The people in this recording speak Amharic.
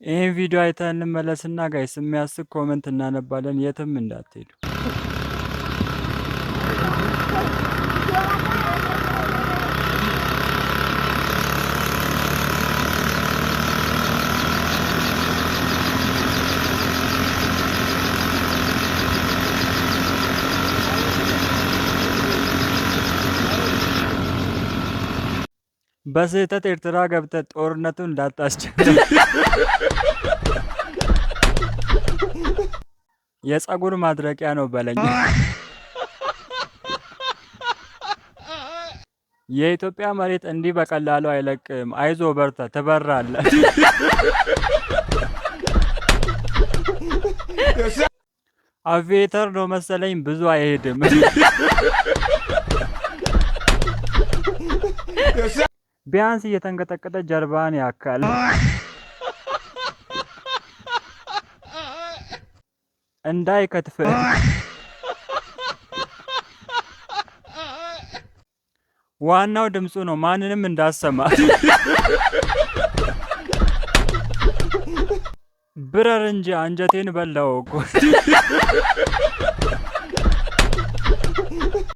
ይህን ቪዲዮ አይተን እንመለስና guys፣ የሚያስቅ comment እናነባለን። የትም እንዳትሄዱ። በስህተት ኤርትራ ገብተህ ጦርነቱን እንዳታስጀምር። የጸጉር ማድረቂያ ነው በለኝ። የኢትዮጵያ መሬት እንዲህ በቀላሉ አይለቅም። አይዞ በርታ፣ ትበራለህ። Aviator ነው መሰለኝ፣ ብዙ አይሄድም። ቢያንስ እየተንቀጠቀጠ ጀርባን ያካል። እንዳይከትፍ። ዋናው ድምፁ ነው፣ ማንንም እንዳሰማ። ብረር እንጂ አንጀቴን በላው እኮ።